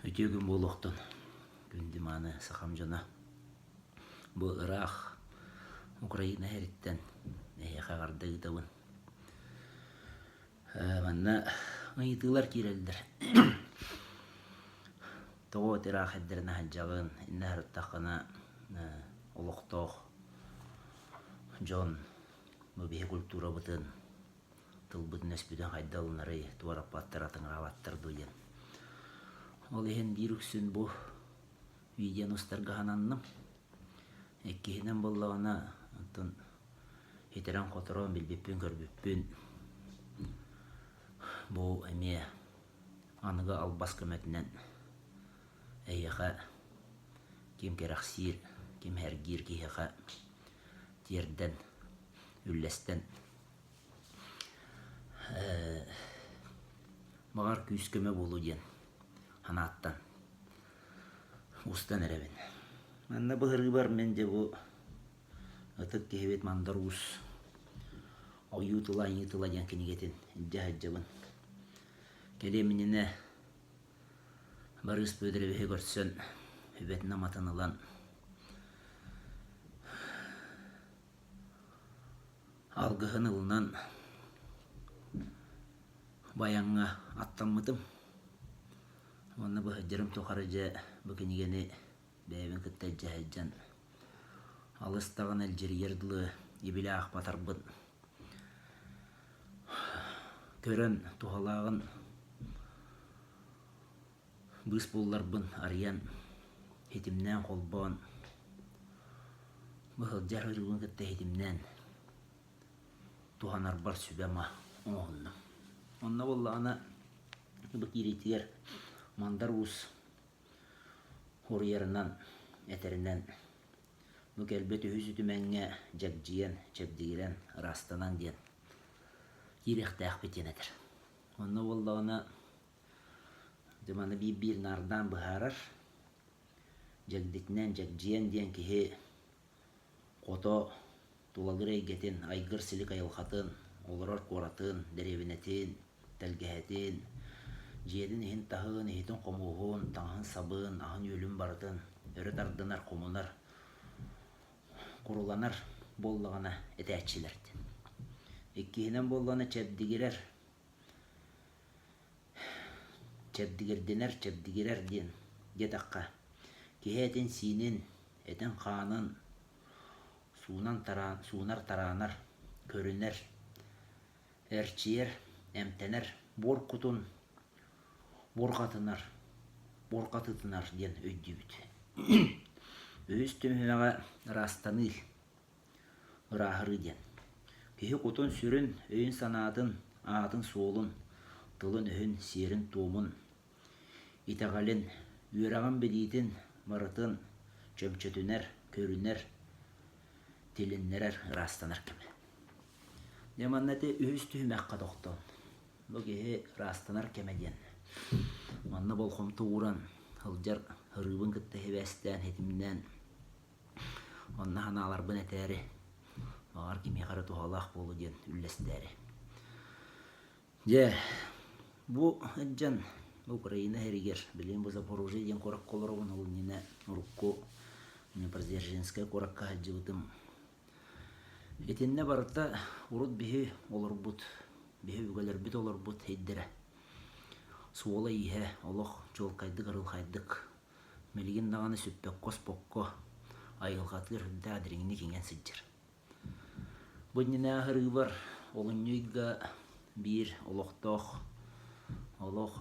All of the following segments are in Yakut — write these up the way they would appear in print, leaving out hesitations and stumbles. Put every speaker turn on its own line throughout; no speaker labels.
Үтүө күн буолуохтун, күндү мааны сахам дьоно. Бу ыраах Украина иһириттэн эһиэхэ эҕэрдэ ыытабын. Манна ыйытыылар киирэллэр. Тоҕо ыраах эрдэринэ сылдьаҕын, иннэ сырыттаххына олохтоох дьон бу биһи культурабытын тылбытын-өспүтүн хайда ылынарый, туораппаттар, атыҥыраабаттар дуу диэн. Ол иһин биир үксүн бу видеону устарга сананным. Иккиһинэн буоллаҕына, оттон итирэн-хоторон билбиппин-көрбүппүн бу эмиэ аныгы албас көмөтүнэн эһиэхэ ким кэрэхсиир, ким сэргиир киһиэхэ тиэрдэн, үллэстэн Баҕар күүс-көмө буолуо диэн санааттан устан эрэбин. Манна быһырыыбар мин дьэ бу ытык киһибит Мандар Уус «Ойуу тыла, айыы тыла» диэн кинигэтин илдьэ сылдьабын. Кэлиэм иннинэ Барыыс Федоровиһы көрсөн сүбэтин-аматын ылан Алгыһын ылынан баяҥҥа аттаммытым уонна быһыдьарым тухары дьэ бу кинигэни бэйэбин кытта илдьэ сылдьан алыс даҕаны илдьирийэр дылы ибили аахпатарбын көрөн туһалааҕын Быыс булларбын арыйан, ситимнээн холбоон, бу сылдьар ырыыбын кытта ситимнээн туһанарбар сүбэ-ама оҥоһуннум. Онно буоллаҕына бу киириитигэр Мандар Уус суруйарынан, этэринэн бу кэлбит үһүс үтүмэҥҥэ дьэгдьийэн, чэбдигирэн, ыраастанан диэн киириэхтээхпит диэн этэр. Онно буоллаҕына Дьэ маны биир-биир наардаан быһаарар. Дьэгдитинэн дьэгдьийэн диэн киһи хото тулалыыр эйгэтин, айгыр-силик айылҕатын, олорор куоратын, дэриэбинэтин, тэлгэһэтин, дьиэтин иһин-таһын, иһитин-хомуоһун, таҥаһын-сабын, аһын-үөлүн барытын өрө тардынар, хомунар, куруланар буоллаҕына этээччилэр диэн. Иккиһинэн буоллаҕына чэбдигирэр Чэбдигирдинэр, чэбдигирэр диэн диэтэххэ, киһи этин-сиинин, этин-хаанын суунан суунар-тараанар, көрүнэр, эрчийэр, эмтэнэр, буор кутун буорҕатынар, буорҕатытынар диэн өйдүүбүт. Үһүс түһүмэҕэ ыраастаныы ырааһырыы диэн. Киһи кутун-сүрүн, өйүн-санаатын, аатын-суолун, тылын-өһүн, сиэрин-туомун, итэҕэлин, үөрэҕин-билиитин барытын чөмчөтүнэр, көрүнэр, тилиннэрэр, ыраастанар кэмэ. Дьэ манна ити үһүс түһүмэххэ тохтоон. Бу киһи ыраастанар кэмэ диэн. Манна болҕомто ууран сылдьар ырыыбын кытта сибээстээн, ситимнээн Онно санааларбын этээри, баҕар кимиэхэ эрэ туһалаах буолуо диэн үллэстээри. Дьэ, бу сылдьан Украина иһэригэр, билигин бу Запорожье диэн куоракка олоробун, ол иннинэ урукку Днепродзержинскай куоракка сылдьыбытым. Итиннэ барыта урут биһи олорбут, биһи өбүгэлэрбит олорбут сирдэрэ. Суола-ииһэ олох чуолкайдык, арылхайдык Билигин даҕаны сүппэккэ-оспокко, айылҕатыгар үрдээх дириҥник иҥэн сылдьар. Бу иннинээҕи ырыыбар олунньу ыйга биир олохтоох олох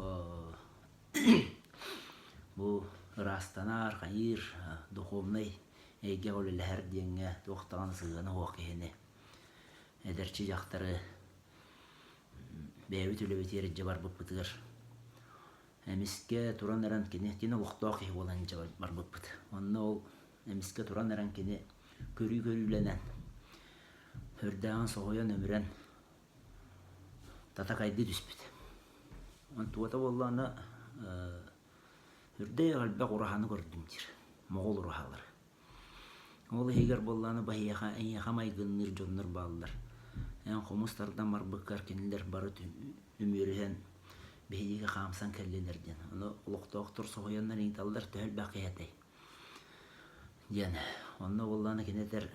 бу ыраастанар, хайыыр, духовнай эйгэҕэ үлэлэһэр диэҥҥэ туох даҕаны сыһыана суох киһини, эдэрчи дьахтары бэйэбит үлэбитигэр илдьэ барбыппытыгар Эмискэ туран эрэн кини кини олохтоох киһи буолан илдьэ барбыппыт. Онно ол эмискэ туран эрэн кини көрүү көрүүлэнэн, сүрдээҕин соһуйан өмүрэн татакайдыы түспүт. Онтугата буоллаҕына үрдээх элбэх ураһаны көрдүм диир, моҕол ураһалары. Ол иһигэр буоллаҕына баһиэхэ эйиэхэ майгынныыр дьоннор бааллар. Эн хомус тардан барбыккар кинилэр бары үмүөрүһэн. Биһиги хаамсан кэллилэр диэн. Ону олохтоохтор соһуйаннар ыйыталлар төһө элбэх киһи этэй диэн. Онно буоллаҕына кини этэр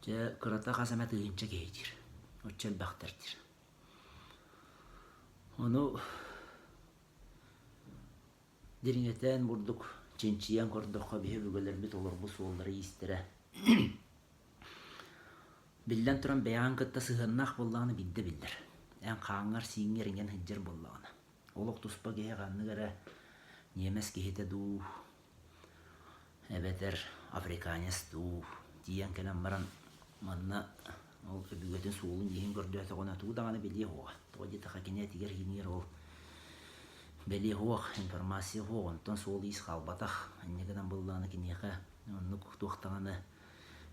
дьэ кырата хас эмэ тыһыынча киһи диир. Оччо элбэхтэр диир. Ону дириҥэтэн бурдук чинчийэн көрдөххө биһи өбүгэлэрбит олорбут суоллара-иистэрэ Биллэн туран бэйэҕин кытта сыһыаннаах буоллаҕына биирдэ биллэр. Эн хааҥҥар-сииҥҥэр иҥэн сылдьар буоллаҕына. Олох туспа киһи ханнык эрэ ньиэмэс киһитэ дуу, эбэтэр африканец дуу тиийэн кэлэн баран манна ол өбүгэтин суолун-ииһин көрдөөтөҕүнэ тугу даҕаны билиэ суоҕа. Тоҕо диэтэххэ кини этигэр-иинигэр ол бэлиэ суох, информация суох, онтон суол-иис хаалбатах. Инньэ гынан буоллаҕына киниэхэ оннук туох даҕаны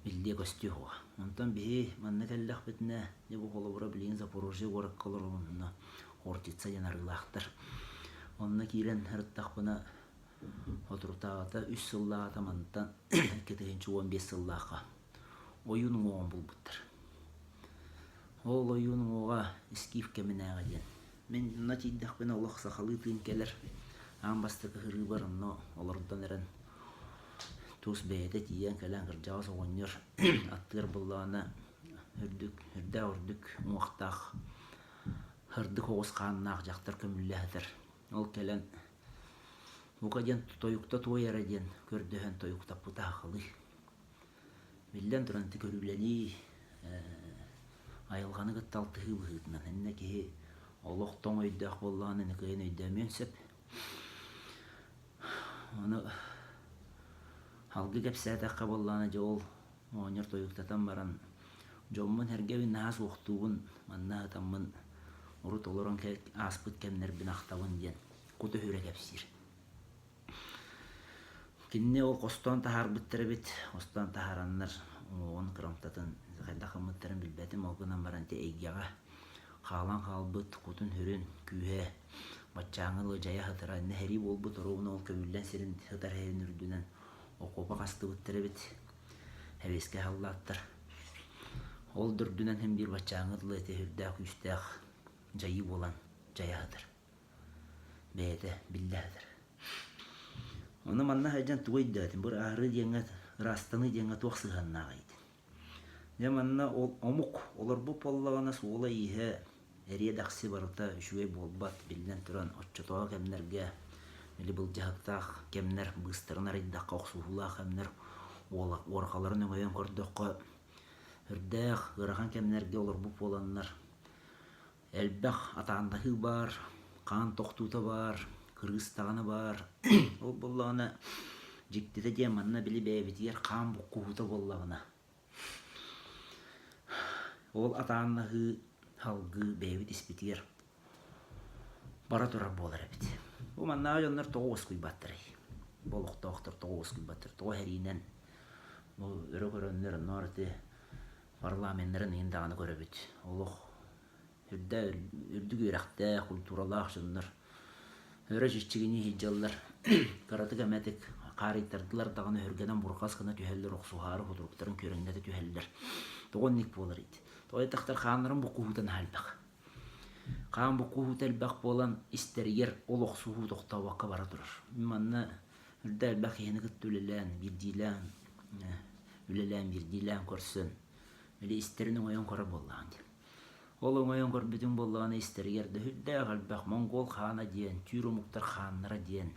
биллиэ-көстүө суоҕа. Онтон биһи манна кэллэхпитинэ, дьэ бу холобура билигин Запорожье куоракка олоробун, онно Хортица диэн арыылаахтар. Онно киирэн ырыттахпына, соторутааҕыта үс сыллааҕыта мантан 2015 сыллаахха ойуун уҥуоҕун булбуттар. Ол ойуун уҥуоҕа Скиф кэминээҕи диэн. Мин онно тиийдэхпинэ олох сахалыы тыын кэлэр. Аан бастакы ырыыбар онно олордон эрэн Тус бэйэтэ тиийэн кэлэн кырдьаҕас оҕонньор аттыгар буоллаҕына үрдүк, үрдээх үрдүк уҥуохтаах, һырдык оҕус хааннаах дьахтар көмүллэ сытар. Ол кэлэн бука диэн тойукта туой эрэ диэн көрдөһөн тойуктаппыта сахалыы. Биллэн туран ити көрүүлэнии айылҕаны кытта алтыһыы быһыытынан иннэ киһи олох тоҥ өйдөөх буоллаҕына ини кыайан өйдөөмүөн сөп. Ону салгыы кэпсээтэххэ буоллаҕына дьэ ол оҕонньор тойуктатан баран дьоммун-сэргэбин наһаа суохтуубун, манна сытаммын урут олорон ааспыт кэмнэрбин ахтабын диэн кут-өһүрэ кэпсиир. Кинини ол хостоон таһаарбыттар эбит, хостоон таһаараннар уҥуоҕун кырамтатын хайдах гыммыттарын билбэтим, ол гынан баран ити эйгэҕэ хаалан хаалбыт кутун-сүрүн күүһэ баччааҥҥы дылы дьайа сытара иннэ сэрии буолбут оруобуна ол көмүллэн сирин сытар сирин үрдүнэн окуопа хастыбыттар эбит сэбиэскэй саллааттар ол да үрдүнэн син биир баччааҥҥы дылы ити сүрдээх күүстээх дьайыы буолан дьайа сытар бэйэтэ биллэ сытар ону манна сылдьан тугу өйдөөтүм бу ырааһырыы диэҥҥэ ыраастаныы диэҥҥэ туох сыһыаннааҕый Дьэ манна ол омук олорбут буоллаҕына суола-ииһэ эриэ-дэхси барыта үчүгэй буолбат, биллэн туран оччотооҕу кэмнэргэ били былдьаһыктаах кэмнэр быыстарын арыйдахха охсуһуулаах кэмнэр уорҕаларын өҥөйөн көрдөххө үрдээх ыарахан кэмнэргэ олорбут буоланнар элбэх атааннаһыы баар, хаан тохтуута баар, кырыыс даҕаны баар. Ол буоллаҕына дьиктитэ диэн манна били бэйэбитигэр хаан буккуһуута буоллаҕына ол атааннаһыы салгыы бэйэбит испитигэр бара турар буолар эбит. Бу маннааҕы дьоннор тоҕо уоскуйбаттарый? Бу олохтоохтор тоҕо уоскуйбаттар? Тоҕо сэриинэн бу өрө көрөннөр онноор ити парламеннарын иһин даҕаны көрөбүт. Олох үрдэ үрдүк үөрэхтээх, культуралаах дьоннор өрө чиччигинии сылдьаллар. Кыратык эмэтик хаарыйтардылар даҕаны өһүргэнэн бурҕас гына түһэллэр, охсуһаары кутуруктарын күөрэҥнэтэ түһэллэр. Тоҕо оннук буолар ити? Тоҕо диэтэхтэр хааннарын буккуһуута наһаа элбэх. Хаан буккуһуута элбэх буолан истэригэр ол охсуһуу тохтообокко бара турар. Манна үрдэ элбэх киһини кытта үлэлээн, биирдиилээн үлэлээн биирдиилээн көрсөн, били истэрин оҥойон көрөр буоллаҕыҥ дии. Ол оҥойон көрбүтүҥ буоллаҕына истэригэр да сүрдээх элбэх монгол хаана диэн, түүр омуктар хааннара диэн,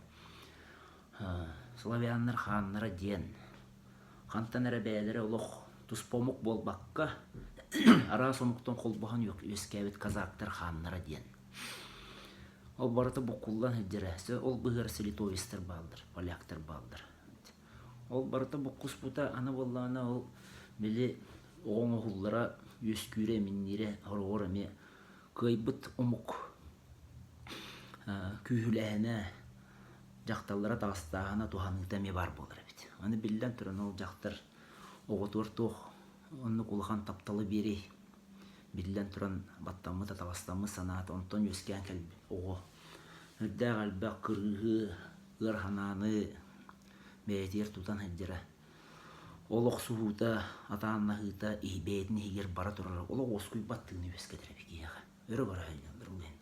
славяннар хааннара диэн, хантан эрэ бэйэлэрэ олох туспа омук буолбакка, араас омуктан холбоһон үөскээбит казактар хааннара диэн. Ол барыта буккуллан сылдьара. Ол быһыар селитовецтар бааллар, поляктар бааллар. Ол барыта буккуспута аны буоллаҕына ол били оҕо оҥоһуллара үөскүүрэ, иминниирэ хороҕор эмиэ кыайбыт омук күүһүлээһинэ, дьахталлара таҕыстааһына, туһаныыта эмиэ баар буолар эбит. Аны биллэн туран ол дьахтар оҕотугар туох оннук улахан тапталы биэрий биллэн туран баттаммыт, атаҕастаммыт санаата онтон үөскээн кэлбит оҕо үрдээх элбэх кырыыһы, ыар санааны бэйэтигэр тутан сылдьара. Ол охсуһуута, атааннаһыыта бэйэтин иһигэр бара турара олох уоскуйбат тыыны үөскэтэр эбит киһиэхэ. Өрө бара сылдьаллар ол иһин.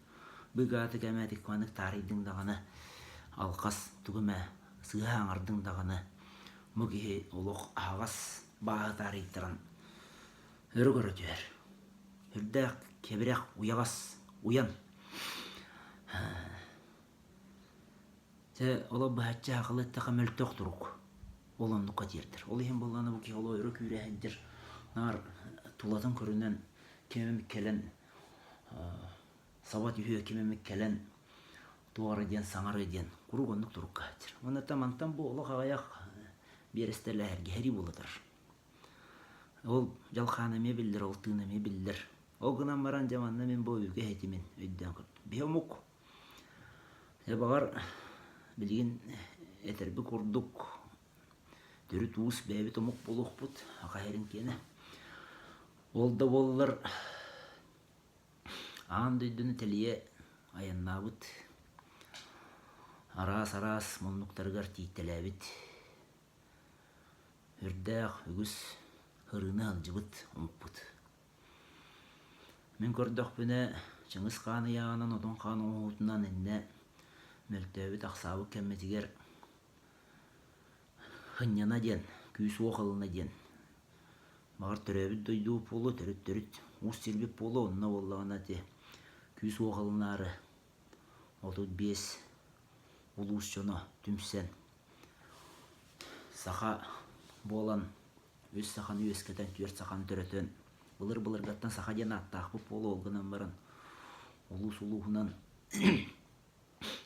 Быгааты кэмээтик маннык таарыйдыҥ даҕаны, алҕас тугу эмэ сыыһа аҥардыҥ даҕаны, бу киһи олох аһаҕас бааһы таарыйтаран өрө көрө түһэр. Үрдээх, кэбирэх, уйаҕас, уйан. Дьэ, олох быһаччы аһаҕалы эттэххэ мөлтөх турук. Ол оннукка тиэрдэр. Ол иһин буоллаҕына бу киһи олох өрө күүрэ сылдьар, наар тулатын көрүнэн ким эмит кэлэн саба түһүө, ким эмит кэлэн туох эрэ диэн саҥарыа диэн куруук оннук турукка сылдьар. Уонна мантан бу олох аҕыйах биэрэстэлэһэргэ сэрии буола турар. Ол дьалхаан эмиэ биллэр, ол тыын эмиэ биллэр. Ол гынан баран дьэ манна мин бу өбүгэ иһитимин өйдөөн көрдүм. Биһи омук дьэ баҕар билигин этэрби курдук төрүт уус бэйэбит омук буолуохпут аха иһэрин киэнэ. Ол да буоллар аан дойдуну тэлийэ айаннаабыт араас-араас муннуктарыгар тиийтэлээбит Үрдээх үгүс ырыыны сылдьыбыт омукпут. Мин көрдөхпүнэ, Чыҥыс Хаан ыйааҕынан Одун Хаан оҥоһуутунан иннэ мөлтөөбүт-ахсаабыт кэммитигэр сынньана диэн, күүс-уох ылына диэн, баҕар төрөөбүт дойдубут буолуо, төрүт-төрүт уус сирбит буолуо, онно буоллаҕына ити күүс-уох ылынаары 35 улуус дьоно түмсэн Саха буолан үс саханы үөскэтэн, түөрт саханы төрөтөн, былыр-былыргаттан саха диэн ааттаахпыт буолуо, ол гынан баран улуус улууһунан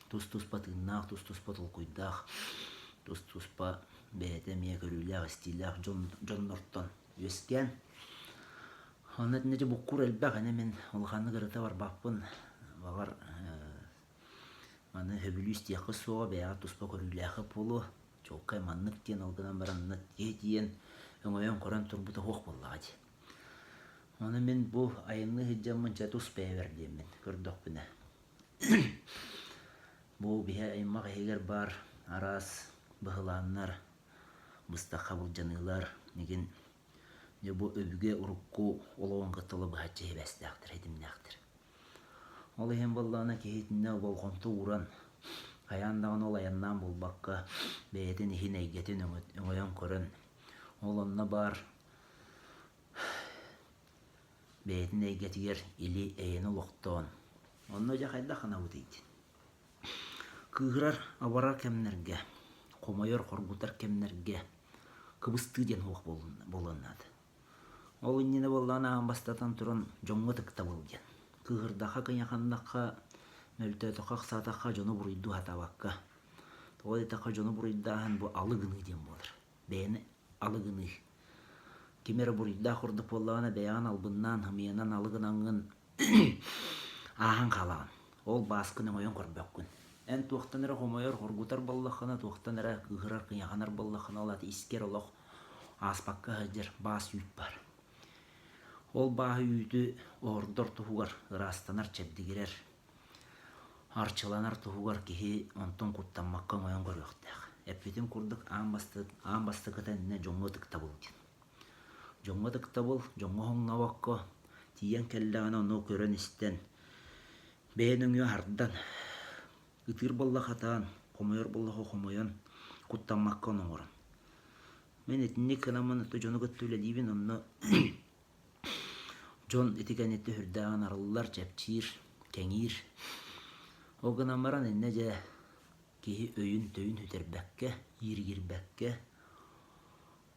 тус-туспа тыыннаах, тус-туспа толкуйдаах, тус-туспа бэйэтэ эмиэ көрүүлээх-истиилээх дьон дьоннортон үөскээн Онно итиннэ буккуур элбэх, ини мин улаханнык ырыта барбаппын, баҕар Маны сөбүлүү истиэххэ суоҕа, бэйэҕэ туспа көрүүлээххэ буолуо, чуолкай маннык диэн ол гынан баран манна киһи тиийэн өҥөйөн көрөн турбута суох буоллаҕа дии. Ону мин бу айанныы сылдьаммын чэ тус бэйэбэр диэммин көрдөхпүнэ бу биһи аймах иһигэр баар араас быһылааннар, быстахха былдьаныылар игин дьэ бу өбүгэ урукку олоҕун кытта быһаччы сибээстээхтэр, ситимнээхтэр. Ол иһин буоллаҕына киһи итиннэ болҕомто ууран, хайаан даҕаны ол айаннаан булбакка, бэйэтин иһин эйгэтин өҥөйөн көрөн, ол онно баар бэйэтин эйгэтигэр или-эйэни олохтоон, онно дьэ хайдах гынабытый диэн. Кыыһырар, абарар кэмнэргэ, хомойор, хоргутар кэмнэргэ кыбыстыы диэн суох буолуон наада. Ол иннинэ буоллаҕына аан бастатан туран дьоҥҥо ытыктабыл диэн. Кыыһырдахха, кыйаханнахха, мөлтөөтөххө, ахсаатахха дьону буруйдуу сатаабакка. Тоҕо диэтэххэ дьону буруйдааһын бу алы гыныы диэн буолар. Бэйэни алы гыныы. Ким эрэ буруйдаах курдук буоллаҕына бэйэҕин албыннаан, ымыйанан алы гынаҥҥын ааһан хаалаҕын. Ол бааскын өҥөйөн көрбөккүн. Эн туохтан эрэ хомойор, хоргутар буоллаххына, туохтан эрэ кыыһырар, кыйаханар буоллаххына, ол аты искэр олох ааспакка сылдьар баас үүт баар. Ол бааһы үүтү оһордор туһугар ыраастанар, чэбдигирэр, арчыланар туһугар киһи онтон куттаммакка оҥойон көрүөхтээх. Эппитим курдук аан бастакы, аан бастакыта иннэ дьоҥҥо ытыктабыл диэн. Дьоҥҥо ытыктабыл, дьоҥҥо хоҥнобокко, тиийэн кэллэҕинэ ону көрөн-истэн, бэйэ нөҥүө аһардан, ытыыр буоллахха ытаан, хомойор буоллахха хомойон, куттаммакка ону оҥорон. Мин итинник гынаммын ото дьону кытта үлэлиибин, онно дьон ити кэнниттэн сүрдээҕин арыллар, чэпчиир, кэҥиир. Ол гынан баран иннэ дьэ киһи өйүн-төйүн сүтэрбэккэ, ииргирбэккэ,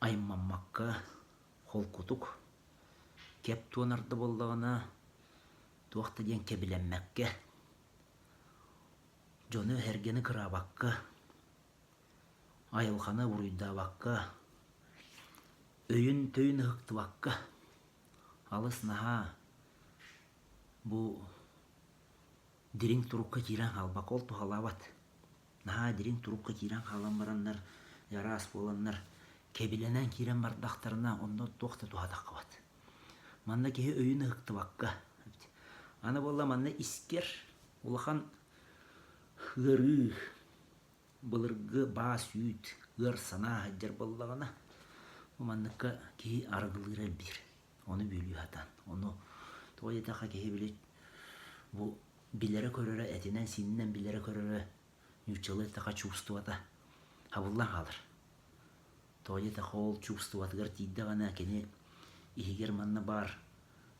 аймаммакка, холкутук кэп туонар да буоллаҕына, туох да диэн кэбилэммэккэ, дьону-сэргэни кыраабакка, айылҕаны буруйдаабакка, өйүн-төйүн ыһыктыбакка, алыс наһаа бу дириҥ турукка киирэн хаалбакка, ол туһалаабат. Наһаа дириҥ турукка киирэн хаалан бараннар, араас буоланнар, кэбилэнэн киирэн бардахтарына, онно туох да туһа таххыбат. Манна киһи өйүн ыһыктыбакка, аны буолла манна искэр улахан ыарыы, былыргы баас-үүт, ыар санаа сылдьар буоллаҕына, бу манныкка киһи арыгылыыра элбиир. Ону бүөлүү сатаан. Ону тоҕо диэтэххэ киһи били бу билэрэ-көрөрө, этинэн-сиининэн билэрэ-көрөрө нууччалыы эттэххэ чувствота хабыллан хаалар. Тоҕо диэтэххэ ол чувствотыгар тиийдэҕинэ кини иһигэр манна баар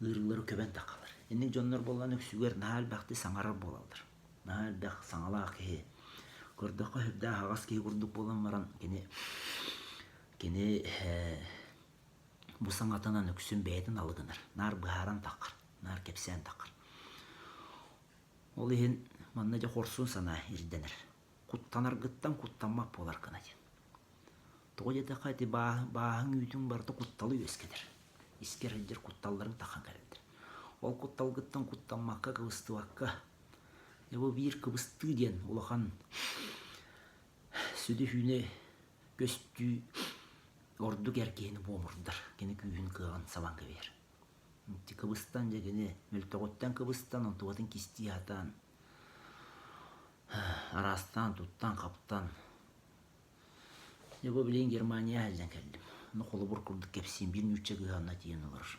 ыарыылары көбөн таххалар. Инник дьоннор буоллан үксүгэр наһаа элбэхтик саҥарар буолаллар. Наһаа элбэх саҥалаах киһи. Көрдөххө сүрдээх аһаҕас киһи курдук буолан баран кини кини бу саҥатынан үксүн бэйэтин алы гынар. Наар быһааран таххар, наар кэпсээн таххар. Ол иһин манна дьэ хорсун санаа ирдэнэр. Куттанаргыттан куттаммат буолар гына диэн. Тоҕо диэтэххэ ити бааһыҥ үүтүҥ барыта кутталы үөскэтэр. Искэр сылдьар кутталларыҥ таххан кэлэллэр. Ол кутталгыттан куттаммакка, кыбыстыбакка, дьэ бу биир кыбыстыы диэн улахан сүдү сүүнэ көстүү ордук эр киһини буомурдар, кини күүһүн кыаҕын сабан кэбиһэр. Ити кыбыстан дьэ кини мөлтөҕүттэн кыбыстан, онтубатын кистии сатаан, араастаан туттан-хаптан Дьэ бу билигин Германия сылдьан кэллим. Ону холобур курдук кэпсиим, биир нуучча кыыһа онно тиийэн олорор.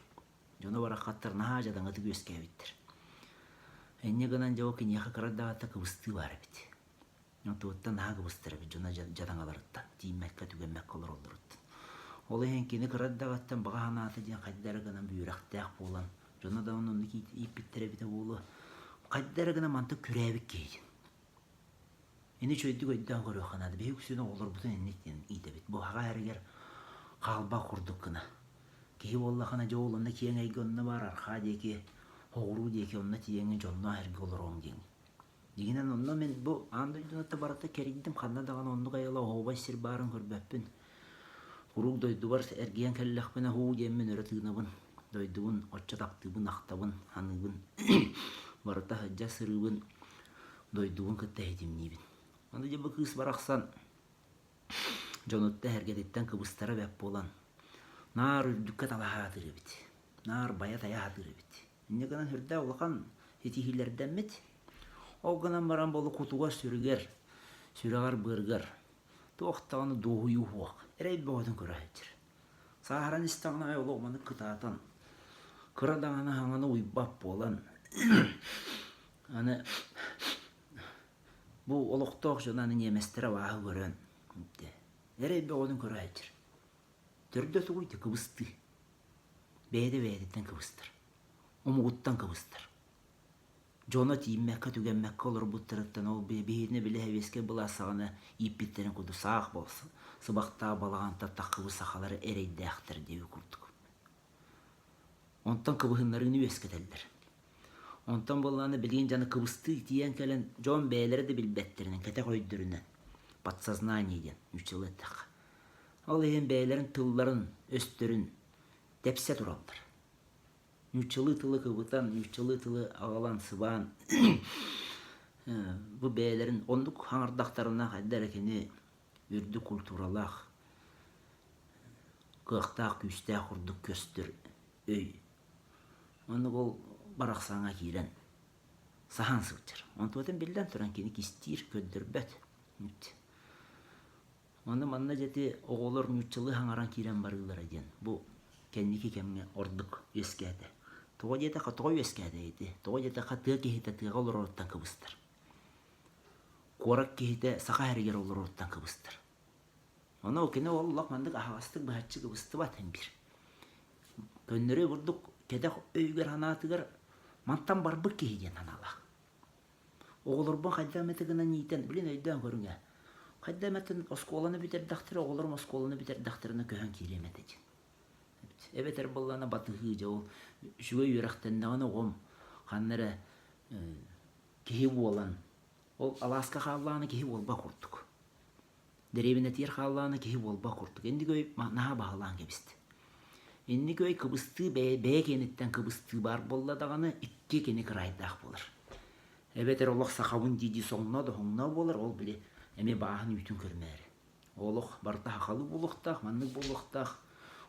Дьоно бараххаттар наһаа дьадаҥытык үөскээбиттэр. Инньэ гынан дьэ ол киниэхэ кыра даҕата кыбыстыы баар эбит. Онтуттан наһаа кыбыстар эбит дьоно дьадаҥаларыттан, тииймэккэ-түгэммэккэ олороллоруттан. Ол иһин кини кыра эрдэҕиттэн баҕа санаата диэн хайда эрэ гынан үөрэхтээх буолан, дьоно да оннук ииппиттэр эбитэ буолуо, хайда эрэ гынан мантан күрээбит киһи диэн. Ини үчүгэйдик өйдөөн көрүөххэ наада. Биһиги үксүн оҕолорбутун инник диэн иитэбит. Бу хаҕа эригэр хаалбах курдук гына. Киһи буоллахына дьэ ол онно киэҥ эйгэ онно баар архаа диэки, соҕуруу диэки онно тиийэҥҥин дьонноох эргэ олоруоҥ диэн. Дьиҥинэн онно мин бу аан дойдуну да барыта кэрийдим, ханна даҕаны оннук айылаа оһуобай сир баарын көрбөппүн. Куруук дойдубар эргийэн кэллэхпинэ һуу диэммин өрө тыынабын, дойдубун оччо таптыыбын, ахтабын, саныыбын. Барыта сылдьа сырыыбын, дойдубун кытта ситимниибин. Аны дьэ бу кыыс барахсан дьонуттан эргэтиттэн кыбыстара бэрт буолан наар үрдүккэ талаһаатыр эбит, наар байа-тайа сатыыр эбит. Инньэ гынан сүрдээх улахан ситиһиилэрдэммит. Ол гынан баран болу кутугар-сүрүгэр, сүрэҕэр-быарыгар туох даҕаны дуоһуйуу суох, эрэй бөҕөтүн көрө сылдьар. Сааһыран истэҕинэ аайы олох маннык кытаатан, кыра даҕаны хаҥаны уйбат буолан, аны бу олохтоох дьон аны ньиэмэстэрэ абааһы көрөн эрэй бөҕөтүн көрө сылдьар. Төрдө тугуй кыбыстыы. Бэйэтэ бэйэтиттэн кыбыстар. Омугуттан кыбыстар. Дьоно тиийиммэккэ-түгэммэккэ олорбуттарыттан ол биһигини били сэбиэскэй былаас саҕана ииппиттэрин курдук саах сыбахтаах балаҕантан таххыбыт сахалар эрэйдээхтэр диэбит курдук. Онтон кыбыһыннарыыны үөскэтэллэр. Онтон буоллаҕына билигин дьону кыбыстыы тиийэн кэлэн дьон бэйэлэрэ да билбэттэринэн, кэтэх өйдөрүнэн подсознание диэн нууччалыы эттэххэ. Ол иһин бэйэлэрин тылларын, өстөрүн тэпсэ тураллар. Нууччалыы тылы кыбытан, нууччалыы тылы аҕалан сыбаан бу бэйэлэрин оннук хаҥардахтарына хайда эрэ кини үрдүк культуралаах, кыахтаах, күүстээх курдук көстөр өй. Оннук ол барахсаҥҥа киирэн саһан сылдьар. Онтуотун биллэн туран кини кистиир, көрдөрбөт. Ону манна дьэ ити оҕолор нууччалыы саҥаран киирэн барыылара диэн бу кэнники кэмҥэ ордук үөскээтэ. Тоҕо диэтэххэ тоҕо үөскээтэ ити? Тоҕо диэтэххэ тыа киһитэ тыаҕа олороруттан кыбыстар. Куорат киһитэ саха сиригэр олороруттан кыбыстар. Ону кини ол олох маннык аһаҕастык быһаччы кыбыстыбат биир. Көннөрү курдук кэтэх өйүгэр-санаатыгар мантан барбыт киһи диэн санаалаах. Оҕолорбун хайдах эмэтэ гынан иитэн, блин өйдөөн көрүҥ ээ. Хайдах эмэтин оскуоланы бүтэрдэхтэрэ, оҕолорум оскуоланы бүтэрдэхтэринэ көһөн киириэм этэ диэн. Эбэтэр буоллаҕына батыһыы дьэ ол үчүгэй үөрэхтэннэҕинэ оҕом ханна эрэ киһи буолан, ол алааска хааллаҕына киһи буолбат курдук. Дэриэбинэтигэр хааллаҕына киһи буолбат курдук. Инник өй наһаа баһылаан кэбистэ. Инник өй кыбыстыы бэйэ, бэйэ киэниттэн кыбыстыы баар буолла даҕаны икки кини кыраайдаах буолар. Эбэтэр олох сахабын дии-дии соҥноо да хоҥноо буолар, ол били эмиэ бааһын үүтүн көрүмээри. Олох барыта сахалыы буолуохтаах, маннык буолуохтаах,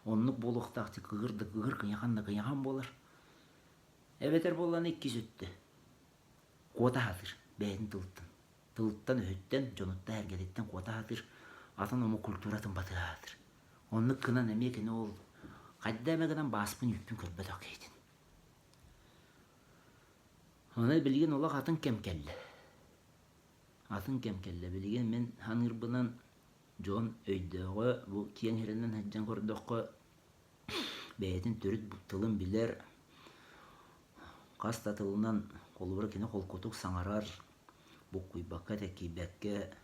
оннук буолуохтаах ти кыгыр да кыгыр, кыйахан да кыйахан буолар. Эбэтэр буоллаҕына иккис өттө куота сатыыр бэйэтин тылыттан. Тылыттан-өһүттэн, дьонуттан-сэргэтиттэн куота сатыыр, атын омук культуратын батыһа сатыыр. Оннук гынан эмиэ кини ол хайда эмэ гынан бааспын үүппүн көрбөтөх киһитин. Онон билигин олох атын кэм кэллэ. Атын кэм кэллэ. Билигин мин саныырбынан дьон өйдөөҕө бу киэҥ сиринэн сылдьан көрдөххө бэйэтин төрүт тылын билэр, хас да тылынан холобура кини холкутук саҥарар, буккуйбакка, тэккийбэккэ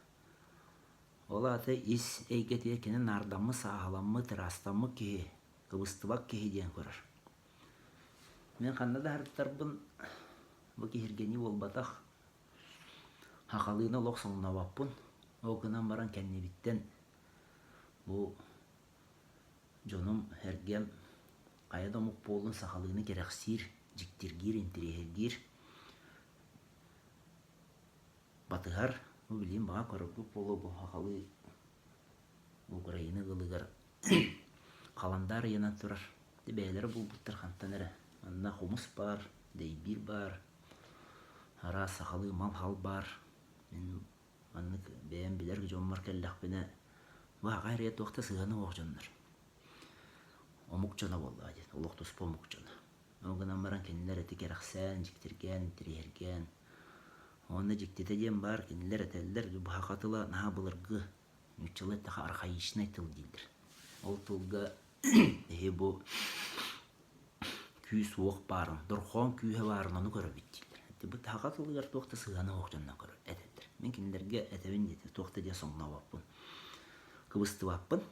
ол аата ис эйгэтигэр кини наардаммыт, сааһыламмыт, ыраастаммыт киһи, кыбыстыбат киһи диэн көрөр. Мин ханна да сырыттарбын бу киһиргэнии буолбатах, сахалыыны олох соҥнообоппун, ол гынан баран кэннибиттэн бу дьонум, эргэм хайа да омук буоллун сахалыыны кэрэхсиир, дьиктиргиир, интириэһиргиир, батыһар, бу билигин баҕа көрөргүт буолуо бу сахалыы Украина ыалыгар халандаар ыйанан турар. Бэйэлэрэ булбуттар хантан эрэ. Манна хомус баар, дэйбиир баар, араас сахалыы мал-хал баар. Мин маннык бэйэм билэр дьоммор кэллэхпинэ, бу аҕа эрэ туох да сыһыана суох дьоннор. Омук дьоно буоллаҕа диэн, олох туспа омук дьоно. Ол гынан баран кинилэр эти кэрэхсээн, дьиктиргээн, интириэһиргээн. Уонна дьиктитэ диэн баар, кинилэр этэллэр, быһаха тыла наһаа былыргы Нууччалыы эттэххэ архаичнай тыл дииллэр. Ол тылга эһи бу күүс-уох баарын, дорҕоон күүһэ баарын ону көрөбүт дииллэр. Бу саха тылыгар туох да сыһыана суох дьоннор көрөр этэллэр. Мин кинилэргэ этэбин диэтэ туох да диэн соҥнообоппун. Кыбыстыбаппын.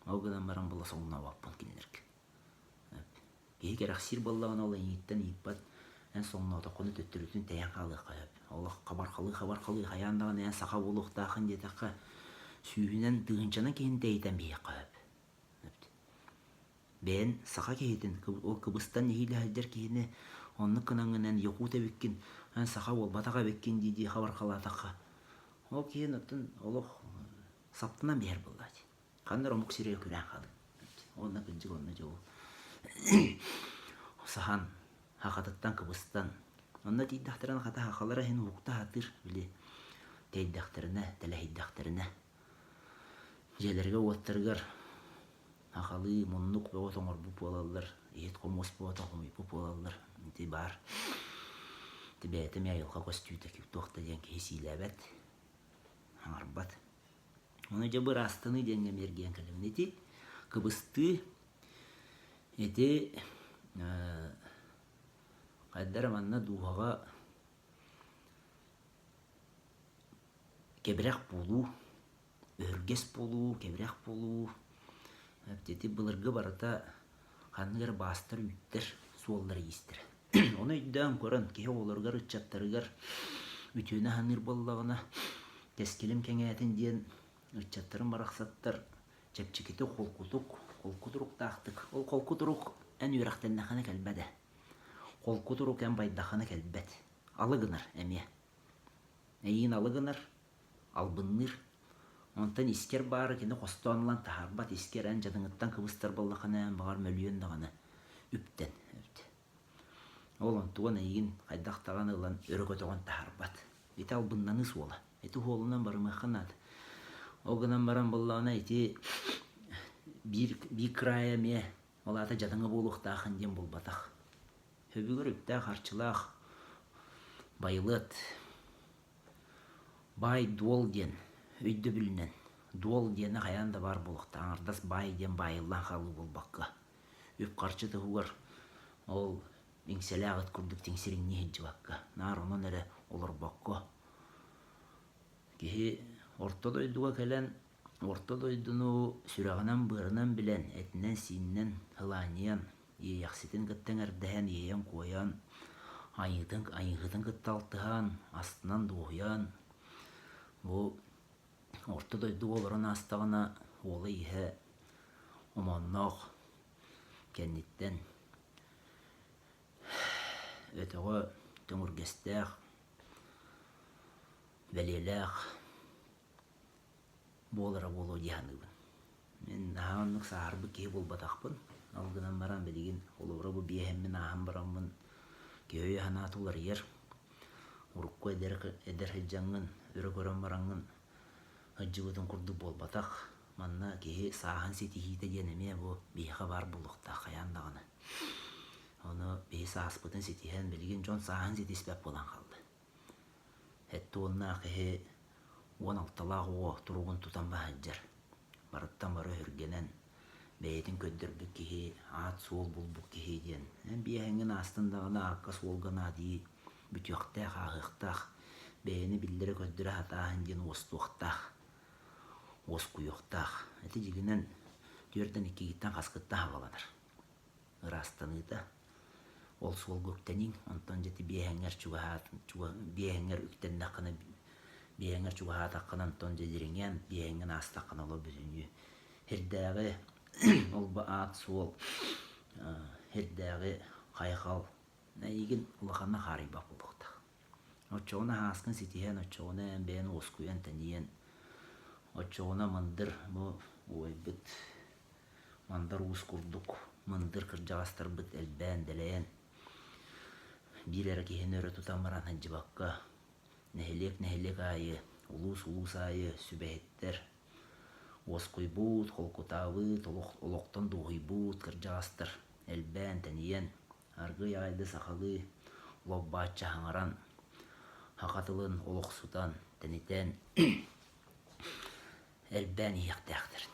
Ол гынан баран була соҥнообоппун кинилэргэ. Киһи кэрэхсиир буоллаҕына ол эйигиттэн ыйыппат, эн соҥноотоххуна төттөрүтүн тэйэн хаалыахха сөп. Олох хабархалыы-хабархалыы хайаан даҕаны эн саха буолуохтааххын диэтэххэ, сүүһүнэн, тыһыынчанан киһини тэйитэн биһиэххэ сөп. Бэйэн саха киһитин, ол кыбыстан нэһиилэ сылдьар киһини оннук гынаҥҥын эн якут эбиккин, эн саха буолбатах эбиккин дии-дии хабархалаатахха, ол киһи оттон олох саптынан биһэр буоллааччы. Ханна эрэ омук сиригэр күрээн хаалыы. Уонна кырдьык онно дьэ ол саһан хахатыттан кыбыстан онно тиийдэхтэринэ хата хахалара иһин уһукта сатыыр били тэйдэхтэринэ тэлэһийдэхтэринэ дьиэлэригэр-уоттарыгар хахалыы муннук бөҕө тоҥорбут буолаллар иһит-хомуос бөҕөтө хомуйбут буолаллар ити баар ити бэйэтэ эмиэ айылҕа көстүүтэ туох да диэн киһи сиилээбэт аҥарбат Ону дьэ быраастаныы диэҥҥэ эмиэ эргийэн кэлэбин. Ити кыбыстыы, ити хайда эрэ манна дууһаҕа кэбирэх буолуу, өһүргэс буолуу, кэбирэх буолуу, ити былыргы барыта ханнык эрэ баастар, үүттэр суоллара иистэрэ. Ону өйдөөн көрөн, киһи оҕолоругар, ыччаттарыгар үтүөнү аһыныыр буоллаҕына, кэскилим кэҥээтин диэн ыччаттарым барахсаттар чэпчэкитик, холкутук, холку туруктаахтык. Ол холку турук эн үөрэхтэннэххинэ кэлбэт ээ. Холку турук эн байдаххына кэлбэт. Алы гынар эмиэ. Эйиин алы гынар, албынныыр. Онтон искэр баары кини хостоон ылан таһаарбат, искэр эн дьадаҥыттан кыбыстар буоллаххына эн баҕар мөлүйүөн даҕаны үптэн эбит. Ол онтугун эйигин хайдах даҕаны ылан өрө көтөҕөн таһаарбат. Ити албыннаныы суола. Ити суолунан барымыахха наада. Ол гынан баран буоллаҕына ити биир, биир кыраайа эмиэ ол аата дьадаҥы буолуохтааххын диэн буолбатах. Сөбүгэр үптээх-харчылаах байылыат Баай-дуол диэн өйдөбүлүнэн дуол диэнэ хайаан да баар буолуохтаах, аҥардас баай диэн баайыллан хаалыы буолбакка, үп-харчы туһугар ол иҥсэлээх ыт курдук тиҥсириҥнии сылдьыбакка, наар онон эрэ олорбокко, киһи орто дойдуга кэлэн, орто дойдуну сүрэҕинэн-быарынан билэн, этинэн-сиининэн сылаанньыйан, Иэйэхситин кытта эҥэрдэһэн, иэйэн-куойан, айыытын, айыыһытын кытта алтыһан, астынан дуоһуйан, бу орто дойдуга олорон аастаҕына уола иһэ омоонноох кэнниттэн өтөҕө төҥүргэстээх, бэлиэлээх буолара буолуо дии саныыбын. Мин наһаа оннук сааһырбыт киһи буолбатахпын. Ол гынан баран билигин холобура бу биэһэммин ааһан бараммын киһи өйө-санаата уларыйар. Урукку эдэр эдэр сылдьаҥҥын, өрө көрөн бараҥҥын сылдьыбытын курдук буолбатах. Манна киһи сааһын ситиһиитэ диэн эмиэ бу биһиэхэ баар буолуохтаах хайаан даҕаны. Ону биһи сааспытын ситиһэн, билигин дьон сааһын ситиспэт буолан хаалла. Сэттэ уоннаах киһи 16-лаах оҕо туругун тутан баһыдьар. Барыттан бары өһүргэнэн, бэйэтин көрдөрбүт киһи, аат-суол булбут киһи диэн. Эн биэһэҥҥин аастын даҕаны аакка-суолга наадыйыы бүтүөхтээх, ааһыахтаах, бэйэни биллэрэ-көрдөрө сатааһын диэн уостуохтаах, уоскуйуохтаах. Ити дьиҥинэн түөртэн иккигиттэн хаскыттан саҕаланар. Ыраастаныыта. Ол суолга үктэниҥ, онтон дьэ ити биэһэҥҥэр чугаһаат, биэһэҥҥэр үктэннэххинэ, биэһэҥҥэр чугаһаатаххына, онтон дьэ дириҥээн, биэһэҥҥин аастаххына олох бүтүннүү сирдээҕи ол бу аат-суол, сирдээҕи хайҕал Эйигин улаханнык хаарыйбат буолуохтаах. Оччоҕуна ааскын ситиһэн, оччоҕуна эн бэйэн уоскуйан, тэнийэн, оччоҕуна мындыр бу убайбыт Мандар Уус курдук мындыр кырдьаҕастарбыт элбээн, дэлэйэн, биир эрэ киһини өрө тутан баран сылдьыбакка, нэһилиэк-нэһилиэк аайы, улуус-улуус аайы сүбэһиттэр, уоскуйбут, холкутаабыт, олохтон дуоһуйбут кырдьаҕастар элбээн, тэнийэн, Аргыый аҕайда сахалыы лоп-бааччы хаҥаран, саха тылын олохсутан, тэнитэн элбээн иһиэхтээхтэр.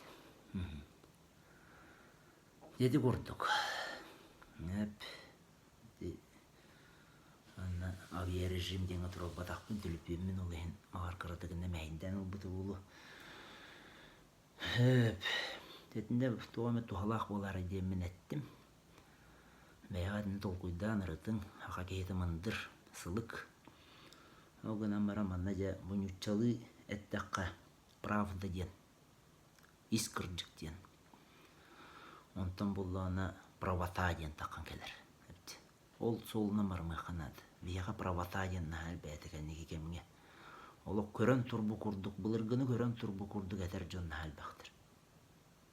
Ити курдук. Эп Анна авиарежим диэҥҥэ туруорбатахпын, түлүпүөммүн ол иһин баҕар кыратыгына мэһэйдээн ылбыта буолуо. Эп итиннэ туох эмэ туһалаах буолаарай диэммин эттим. Бэйэҕэ итини толкуйдаан ырытыҥ, саха киһитэ мындыр, сылык. Ол гынан баран манна дьэ бу ньуччалыы эттэххэ правда диэн, ис кырдьык диэн. Онтон буллаҕына правота диэн таххан кэлэр. Ол суолунан барымыахха наада. Биһиэхэ правота диэн наһаа элбээтэ кэнники кэмҥэ. Олох көрөн турбу курдук, былыргыны көрөн турбу курдук этэр дьон наһаа элбэхтэр.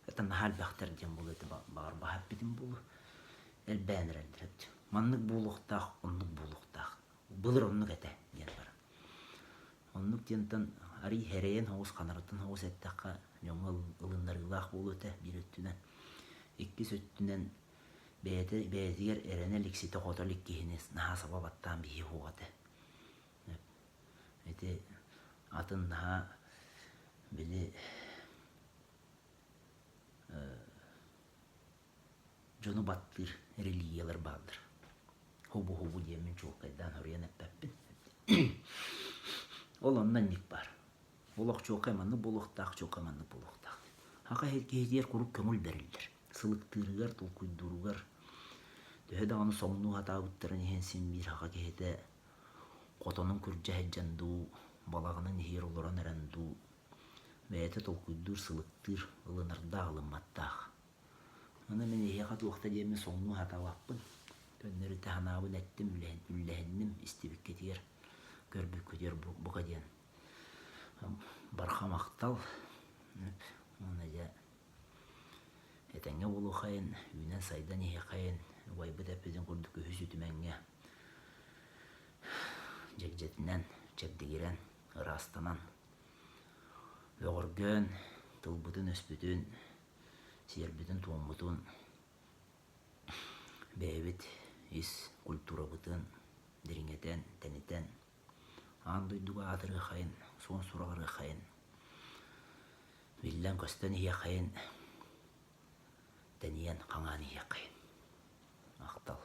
Это наһаа элбэхтэр диэн буолуо этэ баҕар баһа эппитим буолуо. Элбээн эрэллэр эбит. Маннык буолуохтаах, оннук буолуохтаах. Былыр оннук этэ диэн баран. Оннук диэнтэн арый хэрэйэн соҕус, ханарытан соҕус эттэххэ дьоҥҥо ылыннарыылаах буолуо этэ биир өттүнэн. Иккис өттүнэн бэйэтэ бэйэтигэр эрэнэ илик ситэ-хото илик киһини наһаа саба баттаан биһиэ суох этэ. Ити атын наһаа били дьону баттыыр религиялар бааллар. Хобу-хобу диэммин чуолкайдаан хоруйан эппэппин. Ол онно инник баар. Олох чуолкай маннык буолуохтаах, чуолкай маннык буолуохтаах. Саха киһитигэр куруук көҥүл бэриллэр. Сылыктыырыгар, толкуйдууругар төһө даҕаны соҥнуу сатаабыттарын иһин син биир саха киһитэ хотонун күрдьэ сылдьан дуу, балаҕанын иһигэр олорон эрэн дуу Бэйэтэ толкуйдуур, сылыктыыр, ылынардаах, ылымматтаах. Аны мин эһиэхэ туох да диэммин соҥнуу сатаабаппын. Көннөрүтэ санаабын эттим, үллэһинним, истибиккитигэр, көрбүккүтүгэр бука диэн барҕа махтал. Уонна дьэ этэҥҥэ буолуоххайын, үүнэн-сайдан иһиэххэйин, убайбыт эппитин курдук үһүс үтүмэҥҥэ дьэгдьэтинэн, чэбдигирэн, ыраастанан Бөҕөргөөн, тылбытын-өспүтүн, сиэрбитин-туоммутун, бэйэбит ис культурабытын дириҥэтэн, тэнитэн, аан дойдуга аатырыаххайын, суон сураҕырыаххайын, биллэн-көстөн иһиэххэйин, тэнийэн хаҥаан иһиэххэйин. Махтал.